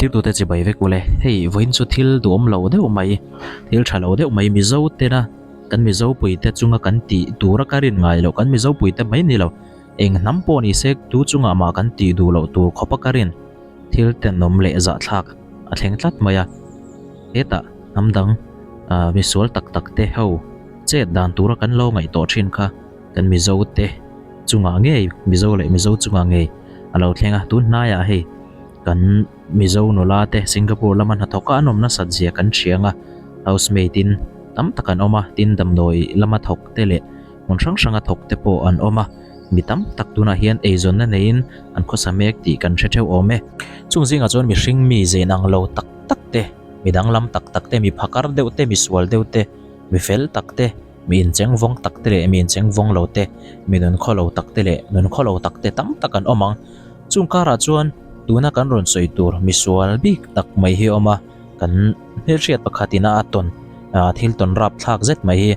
Thirtute chibai vek ule, hei vawiin chu thil duhawm lo deuh mai, thil tha lo deuh mai Mizo tena kan Mizo puite chunga kan tih tura ka rin ngai loh, kan Mizo puite mai ni lo, eng hnam pawh ni se tu chungah mah kan tih duh loh tur khawpa ka rin thil tenawm leh zahthlak a thleng tlat mai a. Hetah hnam dang misual tak tak te ho chet dan tura kan lo ngaih tawh thin kha kan Mizo te chungah ngei, Mizo leh Mizo chungah ngei a lo thleng a, tun hnaiah hei. Kan Mizo nula te Singapore lama hnathawka an awm nasat zia kan hriang a, housemaid in tam tak an awm a, tin damdawi lama thawk te leh hmun hrang hranga thawk te pawh an awm a, mi tam tak tunah hian eizawnna neiin an khawsa mek tih kan hre theuh awm e. Chung zingah chuan mihring mi zein ang lo tak tak te, mi danglam tak tak te, mi phakar deuh te, mi sual deuh te, mi fel tak te, mi incheng vawng tak te leh mi incheng vawng lo te, mi nunkhaw lo tak te leh nunkhaw lo tak te tam tak an awm ang. Chung karah chuan tuna kan rawn sawi tur misual bik tak mai hi a awm a, kan hmelhriat pakhat ina a tawn thil tawn rap thlak zet mai hi.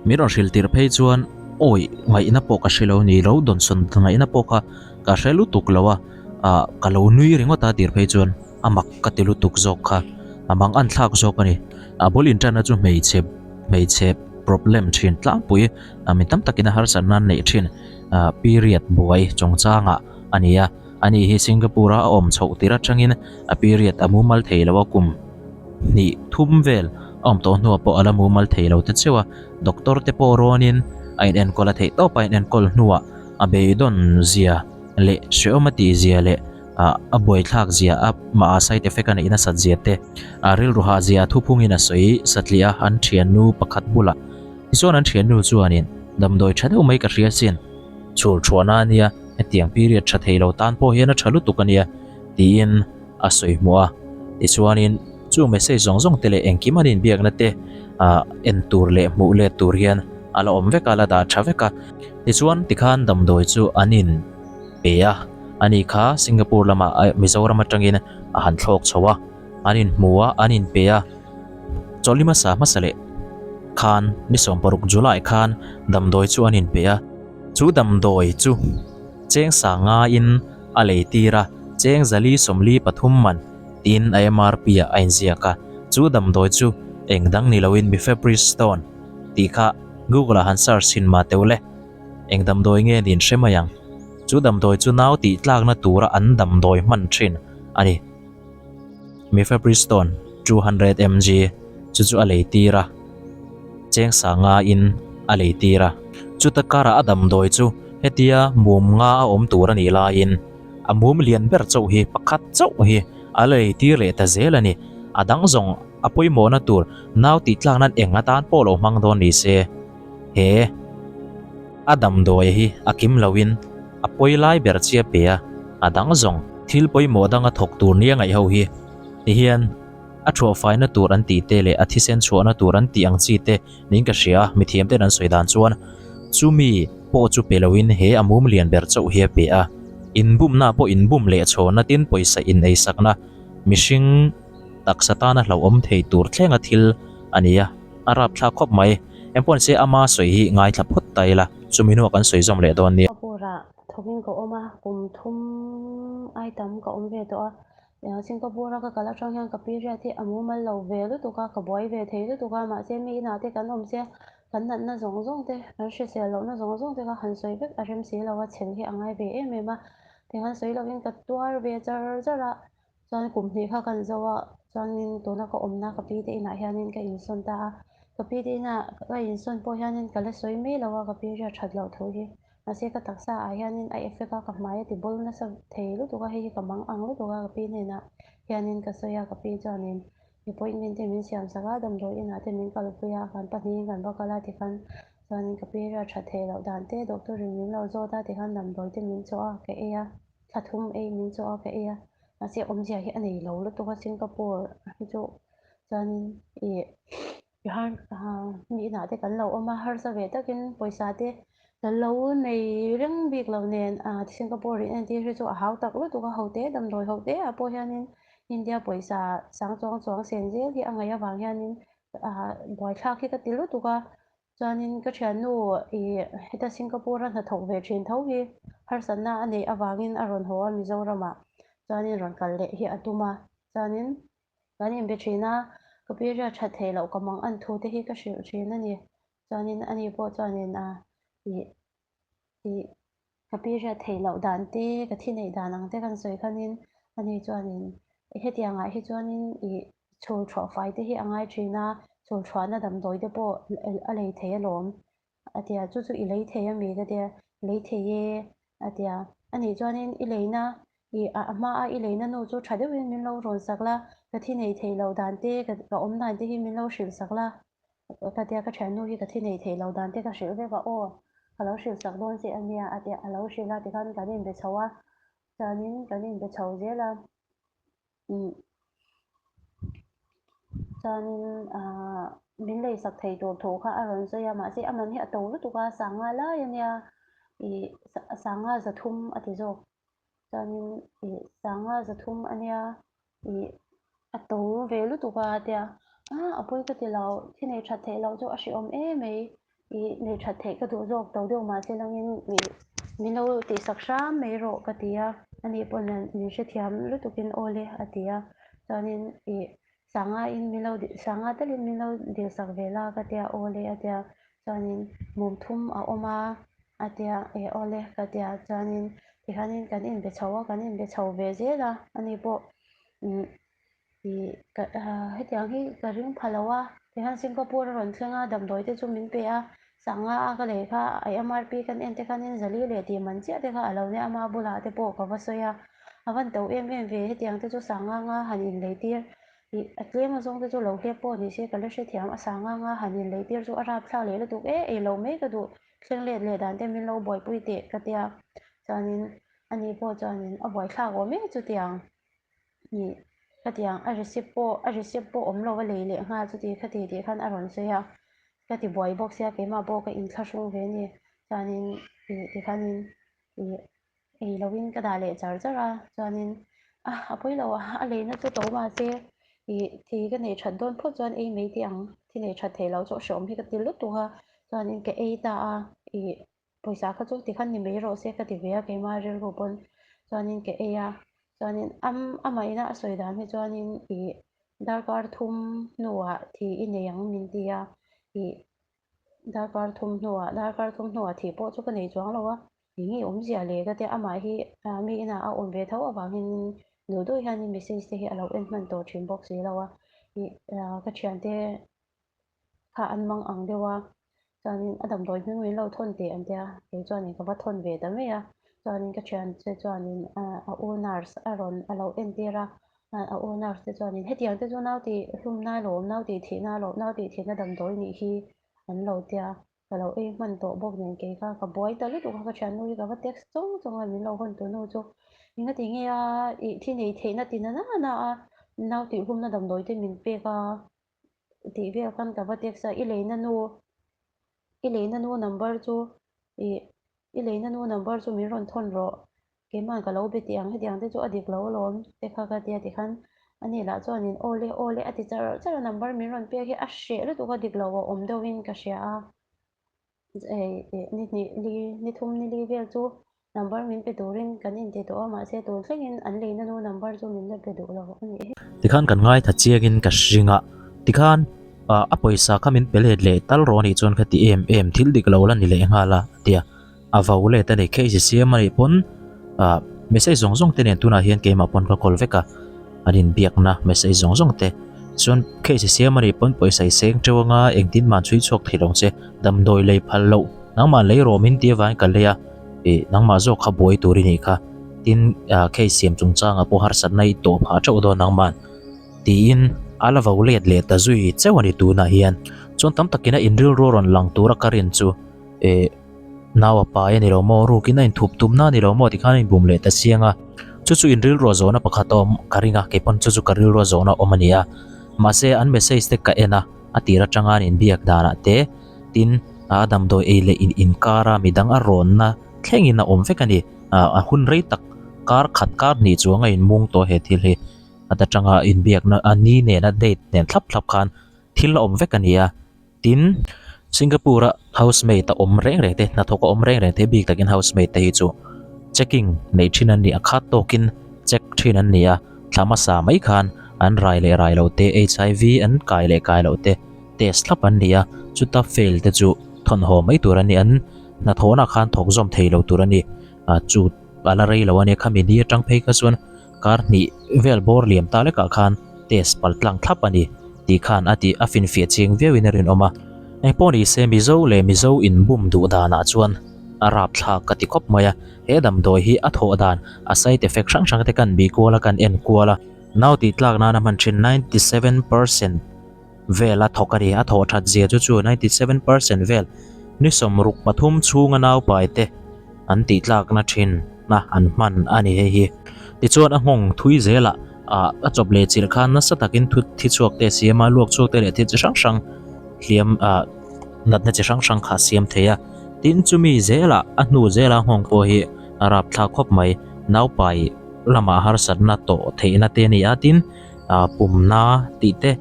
Min rawn hrilh tirh phei chuan awi ngaihna pawh ka hre lo ni, lo dawnsawn ngaihna pawh kha ka hre lutuk lo a, ah ka lo nui ringawt a tirh phei chuan a mak ka ti lutuk zawk kha, a mang an thlak zawk a ni. A bul inṭanna chu hmeichhe hmeichhe problem ṭhin tlangpui a mi tam takin a harsatna an neih ṭhin period buai chungchangah a ni a, ani hi Singapore-a a awm chhoh tir atangin a period a mumal thei lo a, kum hnih thum vel a awm tawh hnuah pawh a la mumal thei lo ta cheu a, doctor te pawh rawnin a inenkawl a theih tawp a inenkawl hnuah a beidawn zia leh hrehawm a tih zia leh a buaithlak zia a mah a side effect a neih nasat zia te a rilru hah zia thuphungin a sawi satliah a, an thiannu pakhat bulah tichuan an thiannu chuanin damdawi tha deuh mai ka hria sin. Chhul thuahna a nia, hetiang period tha thei lo tan pawh hian a tha lutuk a nia, tiin a sawi hmuh a. Tichuanin chu message zawng zawng te leh engkim an inbiakna te ah en tur leh hmuh let tur hian a la awm vek a, a la dah tha vek a. Tichuan tikhan damdawi chu an in pe a, ani kha Singapore lamah Mizoram atangin a han thlawk chho a, an inhmu a, an inpe a. Chawlh hmasa hmasa leh khan ni 16 July khan damdawi chu an inpe a, chu damdawi chu cheng sangaiin a lei tir a, cheng zali 43 man tiin a MRP ah a inziak a, chu damdawi chu eng dang ni loin Mifepristone tih kha Google ah han search chhin mah teuh le, eng damdawi nge niin hre mai ang. Chu damdawi chu nau tih tlakna tura an damdawi hman thin a ni. Mifepristone 200 mg chu chu a lei tir a, cheng sanga in a lei tir a. Chuta karah a damdawi chu hetia mum nga a awm tur a nih laiin a mum lian ber chauh hi pakhat chauh hi a la lei tir leh ta zel a ni. A dang zawng a pawimawhna tur nau tih tlak nan eng atan pawh lo hmang dawn ni se. He a damdawi hi a kim loin a pawi lai ber chi a pe a, a dang zawng thil pawimawh danga thawk tur nia ngaih ho hi tihian a thuah faina tur an tih te leh a thisen chhuahna tur an tih ang chi te niin ka hria a, mithiam ten an sawi dan chuan chumi pawh chu pe loin he a mum lian ber chauh hi a pe a, inbumna pawh inbum leh chhawna tin pawisa ineisakna mihring taksa tana hlauhawm thei tur thlenga thil a ni a. A rapthlak khawp mai. Engpawh ni se ama sawi hi ngaithla phawt ta ila, chumi hnuah kan sawi zawm leh dawn nia. Singapore-ah thawkin ka awm a, kum thum ai tam ka awm ve tawh a. Singapore-a ka kal atang hian ka period hi a mumal lo ve lutuk a, ka buai ve thei lutuk a, mahse mi inah te kan awm sia, kan natna zawng zawng te, kan hrisel lohna zawng zawng te kha han sawi vek a rem si lo a, chhel hi a ngai ve em em a. Tihian sawi lovin ka tuar ve char char a. Chuan kum hnih kha kan zo a, chuanin tuna ka awmna ka pi te inah hianin ka insawn ta a, ka pi te inah ka insawn pawh hianin ka la sawi mai lo a ka pi riat that loh thu hi, mahse ka taksa ah hianin a effect a ka hmai a ti bawl nasa thei lutuk a, hei hi ka mang ang lutuk a ka pi hnenah hianin ka sawi a, ka pi chuanin appointment te min siam sak a, damdawi inah te min kalpui a, kan pahnihin kan va kal a tikhan chuanin ka pi riat that theih loh dan te doctor in min lo zawt a tikhan damdawi te min chawh a ka ei a. Thla thum ei min chaw a ka ei a, mahse awmzia hi a nei lo lutuk a Singapore hi chu chuanin ih tihan mi inah te kan lo awm a harsa ve takin pawisa te kan lo nei reng bik lo nen ah Singapore in entir hi chu a hau tak lutuk a ho te damdawi ho te ah pawh hianin India pawisa sang chuang chuang sen zel hi a ngaih avang hianin ah buaithlak hi ka ti lutuk a. Chuanin ka thiannu ih heta Singapore a hnathawk ve thin tho hi harsatna a neih avangin a rawn haw a Mizoramah chuanin rawn kal leh hi a tum a. Chuanin kan inbe thin a, ka period that theih loh ka mang an thu te hi ka hrilh thin a ni. Chuanin ani pawh chuanin a ih ih ka period theih loh dan te, ka thi neih dan ang te kan sawi khanin ani chuanin hetiangah hi chuanin ih chhul thuah fai te hi a ngai thin a, chhul thuahna damdawi te pawh a lei thei alawm a ti a, chu chu i lei thei a mi ka ti a, lei thei e a ti a, anih chuanin i leina ih a hmaa i leina nu chu tha deuhin min lo rawn sak la, ka thi nei thei lo dan te ka awm dan te hi min lo hrilh sak la ka ti a, ka thiannu hi ka thi nei thei lo dan te ka hrilh vek a aw ka lo hrilh sak dawn che a nia a ti a, a lo hrilh a tikhan kan inbe chho a, chuanin kan inbe chho zel a. Chuanin ahh min leisak thei tur thu kha a rawn sawi a, mahse a man hi a to lutuk a, sanga lai a nia ih sanga zathum a ti zawk. Chuanin ih sanga zathum a nia ih a to ve lutuk a tia ah a pawi ka ti lo, thi nei that theih loh chu a hrehawm em mai. Ih nei that theih ka duh zawk to deuh mahse langin ih min lo tihsak hram mai rawh ka ti a, ani pawh hian min hrethiam lutukin aw le a ti a, chuanin ih sanga in min lo sanga talin min lo dilsak ve la ka tia aw le a tia, chuanin mum thum a awm a a tia eh aw le ka tia, chuanin tikhanin kan inbe chho a kan inbe chho ve zel a, ani pawh umm. Ih ka hetiang hi ka ring pha lo a, tihian Singapore a rawn thleng a, damdawi te chu min pe a, sanga a ka lei kha a MRP kan en te khanin zali leh tih man chiah te kha a lo nia ama bulah te pawh ka va sawi a, a van to em em ve hetiang te chu sanga nga han inlei tir ih a tlem azawng te chu lo hlep pawh ni se ka la hrethiam a sanga nga han inlei tir chu a rapthlak leh lutuk e ei lo mai ka duh thleng let leh dan te min lo buaipui teh ka tia chuanin ani pawh chuanin a buaithlak awm em chutiang. Ih khatiang a receipt pawh a receipt pawh awm lo a lei leh nghal chuti khati tih khan a rawn sawi a, ka ti buai bawk sia keimah pawh ka inthlahrung ve a ni chuanin ih tikhanin ih ei lovin ka dah leh char char a chuanin a a pawi lo a a leina chu to mahse ih thi ka neih that dawn phawt chuan ei mai teh ang thi neih that theih loh chu a hreawm hi ka ti lutuk a chuanin ka ei ta a ih. Pawisa kha chu tikhan ni mai rawh se ka ti ve a, keimah rilru pawn chuanin ka ei a, chuanin am amah ina a sawi dan hi chuanin ih darkar thum hnuah thi i nei ang min ti a, ih darkar thum hnuah darkar thum hnuah thi pawh chu ka nei chuang lo a, eng nge awmzia le ka tia amah hi mi inah a awm ve tho avangin duh duh hianin message te hi a lo en hman tawh thin bawk si lo a, ih ka thiante kha an mang ang deuh a chuanin a damdawi hming min lo thawn teh an tia kei chuanin ka va thawn ve ta mai a chuanin ka thian che chuanin a u nurse a rawn a lo entir a a u nurse te chuanin hetiang te chu nau tih hlumna alawm nau tih thihna alawm nau tih thihna damdawi nih hi an lo tia ka lo ei hman tawh bawk nen kei kha ka buai ta lutuk a ka thiannu hi ka va text chawng chawng a min lo hawn tu nu chu engati nge a ih thi nei theihna ti na na a nau tih hlumna damdawi te min pek a. Tih vel khan ka va text a, i leina nu, i leina nu number chu ih i leina nu number chu min rawn thawn rawh, keimah ka lo be tih ang hetiang te chu a dik lo alawm te kha ka tia tikhan ani lah chuanin aw le aw le a ti char char a number min rawn pek hi a hreh lutuk a dik lo a awm deuhin ka hria a. Ni hnih li ni thum ni li vel chu number min pe turin kan inti tawh a mahse tun thlengin an leina nu number chu min la pe duh lo a nih hi. Tikhan kan ngaitha chiangin ka hring a, tikhan a pawisa kha min pe let leh tal rawh anih chuan ka ti em em thil dik lo la ni leh nghal a tia a vo let a ni case siam anih pawn message zawng zawng te nen tunah hian keimah pawn ka call vek a. An inbiakna message zawng zawng te chuan case siam a nih pawn pawisa i seng teuh anga engtin man chhui chhuak thei lo che damdawi lei phal loh nangmah lei rawh min tih avangin ka lei a ih nangmah zawk kha buai tur i nih kha tin ah case siam chungchangah pawh harsatna i tawh phah teuh dawn nangmah tiin a la vo let leh ta zui cheuh a ni tunah hian chuan tam takin a inrilru a rawn lang tura ka rin chu ih. Nau a pai a ni lo maw? Rukin a inthup tumna a ni lo maw? Tikhan a inbum leh ta chiang a. Chu chu inrilruah zawhna pakhat a awm ka ring a, kei pawn chu chu ka rilruah zawhna awm a ni a. Mahse, an message te ka en a, a tir atanga an inbiak danah te, tin, a damdawi ei leh in inkara midang a rawnna thlengin a awm vek a ni. A hun rei tak kar khat kar hnih chuang a inmung tawh he thil hi. A ta tanga inbiakna a ni nena date nen thlap thlap khan thil a awm vek a ni a. Tin, Singapore-a housemaid a awm reng reng te, hnathawk a awm reng reng te bik takin housemaid te hi chu checking neih thin an ni a, khat tawkin check thin an ni a. Thla hmasa mai khan an rai leh rai loh te, HIV an kai leh kai loh te test thlap an ni a, chuta fail te chu thawnhaw mai tur a ni, an hnathawhna khan thawk zawm thei lo tur a ni. Chu a la rei lo a nia, khami ni atang phei kha chuan kar hnih vel bawr liam ta lekah khan test pal tlang thlap a ni tih khan a tih a finfiah chiang viauin a rinawm a. Engpawh ni se Mizo leh Mizo inbum duh danah chuan a rapthlak ka ti khawp mai a, he damdawi hi a thawh dan a side effect hrang hrang te kan bih kual a kan en kual a, nau tih tlak nana hman thin 97%. Vel a thawk a ni. A thawh that zia chu chu 97% vel ni 63 chhunga naupai te an tih tlakna thin a an hman a ni hei hi. Tichuan a nghawng thui zelah ah a chawp leh chilh khan nasa takin thu thi chhuak te a siam a, luak chhuak te leh thil chi hrang hrang hliam ah natna chi hrang hrang kha a siam thei a. Tin chumi zelah a hnu zela nghawng pawh hi a rapthlak khawp mai. Naupai lamah harsatna tawh theihna te a ni a, tin ah pumna tih te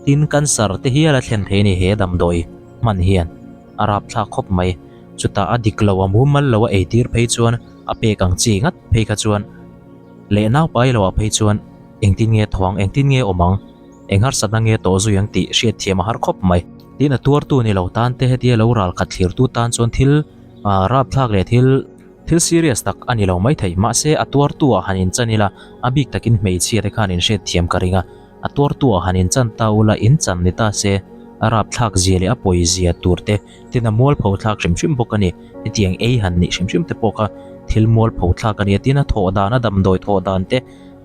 tin cancer te hial a thlen thei a ni he damdawi hman hian a rapthlak khawp mai chutah a dik lo a mumal lo a eitir phei chuan a pek ang chi ngat phei kha chuan leh naupai lo ah phei chuan engtin nge thaw ang engtin nge awm ang eng harsatna nge tawh zui ang tih hriat thiam a har khawp mai tin a tuartu ni lo tan te hetia lo ral khat thlirtu tan chuan thil ah rapthlak leh thil. Thil serious tak a ni lo maithei, mahse a tuartu ah han inchan ila, a bik takin hmeichhia te khan inhriat thiam ka ring a, a tuartu ah han inchan ta ula inchan ni ta se, a rapthlak zia leh a pawi zia tur te tin a mualpho thlak hrim hrim bawk a ni, hetiang ei han nih hrim hrim te pawh kha thil mualpho thlak a ni a, tin a thawh dan a damdawi thawh dan te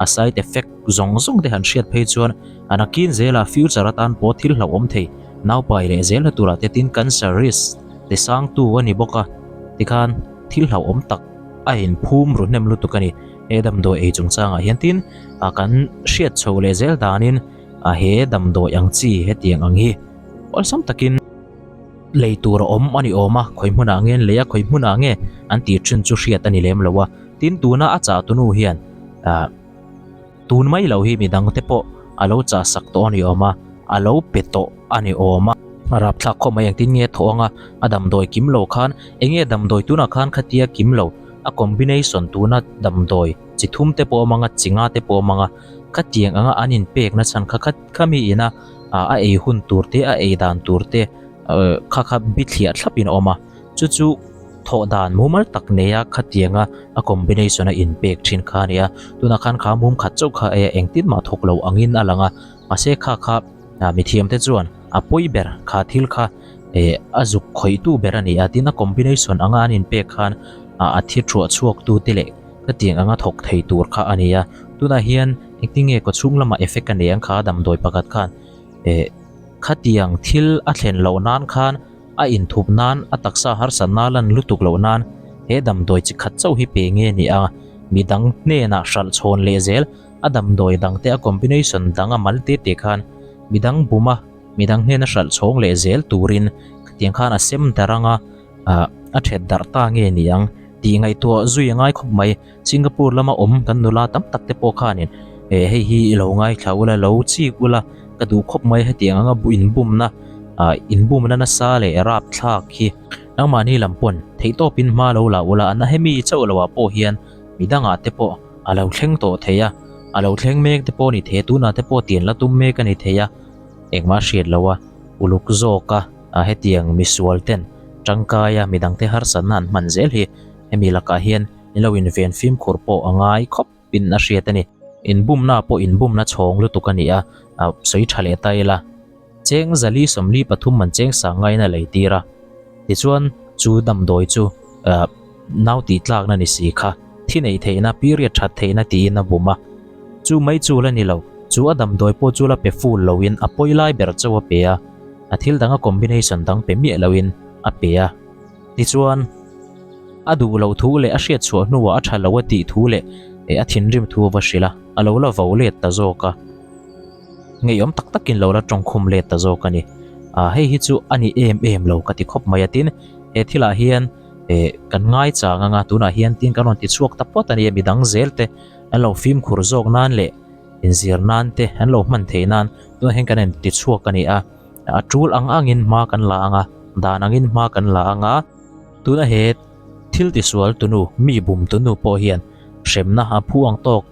a side effect zawng zawng te han hriat phei chuan a nakin zela future atan pawh thil hlauhawm thei naupai leh zelna turah te tin cancer risk te sangtu a ni bawk a tikhan thil hlauhawm tak a inphum ru hnem lutuk a ni he damdawi ei chungchangah hian tin ah kan hriat chho leh zel danin a he damdawi ang chi hetiang ang hi awlsam takin lei tur a awm a ni awm a khawi hmunah nge an lei a khawi hmunah nge an tih thin chu hriat a ni lem lo a tin tuna a chah tunu hian ah tun mai lo hi midang te pawh a lo chah sak tawh a ni awm a a lo pe tawh a ni awm a a rapthlak khawp mai engtin nge thawh anga a damdawi kim lo khan eng nge damdawi tunah khan khatia kim lo a combination tuna damdawi chi thum te pawh a awm anga chi nga te pawh a awm anga khatiang anga an inpek na chhan kha khami ina ah a ei hun tur te a ei dan tur te kha kha bithliah thlap in a awm a chu chu thawh dan mumal tak nei a khatianga a combination a inpek thin kha a ni a tunah khan kha mum khat chauh kha e engtin mah thawk lo angin a lang a mahse kha kha mithiam te chuan a pawi ber kha thil kha eh a zuk khawih tu ber a ni a tin a combination anga an inpek khan a thi thuah chhuak tu te leh khatiang anga thawk thei tur kha a ni a tunah hian engtin nge kaw chhung lamah effect a nei ang kha damdawi pakhat khan eh khatiang thil a thlen loh nan khan a inthup nan a taksa harsatna lan lutuk loh nan he damdawi chi khat chauh hi pe nge ni a midang hnenah hralh chhawn leh zel a damdawi dang te a combination dang a mal te te khan midang bum a midang hnena hralh chhawng leh zel turin khatiang khan a sem darh anga ah a that darh ta nge ni ang tih ngaihtuah zui a ngai khawp mai. Singapore lama awm kan nula tam tak te pawh khanin eh hei hi i lo ngaithla ula lo chik ula ka duh khawp mai hetiang anga inbumna ah inbumna nasa leh rapthlak hi nangmahni lam pawn theihtawpin hma lo la ula an hemi chauh loh ah pawh hian midangah te pawh a lo thleng tawh thei a a lo thleng mek te pawh a ni thei a tunah te pawh tian la tum mek a ni thei a engmah hriat loh a uluk zawk a ah hetiang misual ten tangkaia midangte harsatna an hman zel hi hemi lakah hian in lo inven fimkhur pawh a ngai khawp in a hriat a ni. Inbumna pawh inbumna chhawng lutuk a ni a, a sawi tha leh ta ila. Cheng zali 43 man cheng sang ngaiin a lei tir a, tichuan chu damdawi chu ah nau tih tlakna ni si kha thi neih theihna period that theihna tiin a bum a. Chu mai chu la ni lo, chu a damdawi pawh chu la pe full loin a pawi lai ber chauh a pe a, a thil dang a combination dang pe miah loin a pe a. Tichuan, a duh loh thu leh a hriat chhuah hnuah a tha lo a tih thu leh a thinrim thu a va hrilh a, a lo la vo let ta zawk a. Ngeiawm tak takin lo la tawngkhum let ta zawk a ni. Ah, hei hi chu a ni em em lo ka ti khawp mai a, tin, he thilah hian eh kan ngaichang anga tunah hian tin kan rawn ti chhuak ta phawt a ni a, midang zel te an lo fimkhur zawk nan leh inzir nan te an lo hman theih nan tunah hian kan rawn ti chhuak a ni a. A tul ang angin hma kan la ang a, dan angin hma kan la ang a. Tuna he thil tisual tunu, mi bum tunu pawh hian hremna a phu ang tawk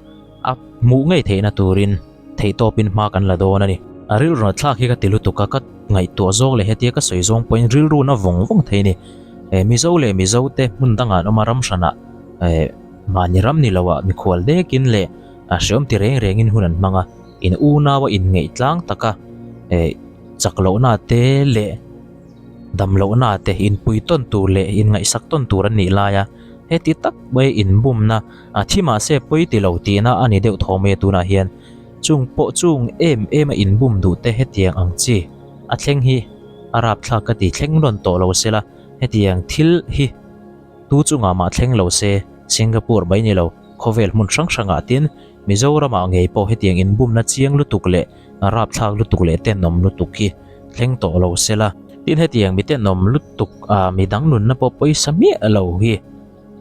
a hmuh ngei theihna turin theihtawpin hma kan la dawn a ni. A rilru na thlak hi ka ti lutuk a, ka ngaihtuah zawng leh hetia ka sawi zawng pawhin rilru na vawng vawng thei a ni. Eh Mizo leh Mizo te hmun dangah an awm a, ram hranah eh mahni ram ni loah mikhual dekin leh a hreawm ti reng rengin hun an hmang a, in unau a inngeih tlang taka eh chak lohna te leh dam lohna te inpui tawn tur leh inngaihsak tawn tur an nih lai a, heti tak mai inbumna a thi mahse pawi ti lo tihna a ni deuh thaw mai a tunah hian chung pawh chung em em a inbum duh te hetiang ang chi a thleng hi a rapthlak ka ti thleng rawn tawh lo sela hetiang thil hi tu chungah mah thleng lo se Singapore mai ni lo khawvel hmun hrang hrangah tin Mizoramah ngei pawh hetiang inbumna chiang lutuk leh rapthlak lutuk leh tenawm lutuk hi thleng tawh lo sela. Tin hetiang mi tenawm lutuk ah midang nunna pawh pawisa miah lo hi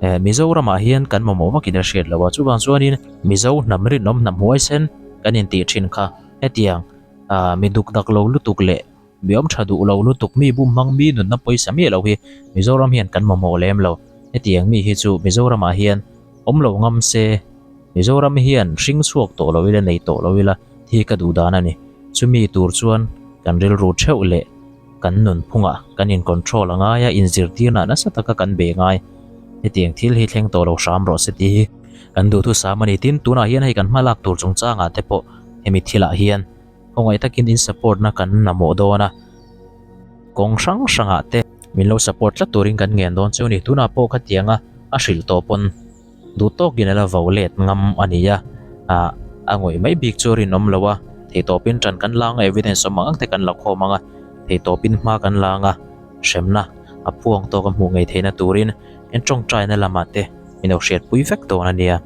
eh Mizoramah hian kan mamawh vakin a hriat lo a, chuvang chuanin Mizo hnam rinawm hnam huaisen kan intih thin kha hetiang ah mi duk dak lo lutuk leh mi awm tha duh lo lutuk mi bum hmang mi nunna pawisa miah lo hi Mizoram hian kan mamawh lem lo. Hetiang mi hi chu Mizoramah hian awm lo ngam se Mizoram hian hring chhuak tawh lo ila nei tawh lo ila thi ka duh dan a ni. Chumi tur chuan kan rilru theuh leh kan nunphungah kan in control a ngai a, inzirtirna nasa taka kan be ngai. Hetiang thil hi thleng tawh lo hram rawh se tih hi kan duhthusam a ni. Tin, tunah hian hei kan hma lak tur chungchangah te pawh hemi thilah hian khawngaih takin in support na kan mamawh dawn a, kawng hrang hrangah te min lo support tlat turin kan ngen dawn chu a ni. Tunah pawh khatianga a hrilh tawh pawn. Duh tawkin a la vo let ngam a ni a, ah a ngawih mai bik chu a rinawm lo a, theihtawpin ṭan kan la ang a, evidence awm ang ang te kan la khawm ang a, theihtawpin hma kan la ang a, hremna a phuang tawk a hmuh ngei theihna turin en ṭawngṭaina lamah te min lo hriatpui vek dawn a nia.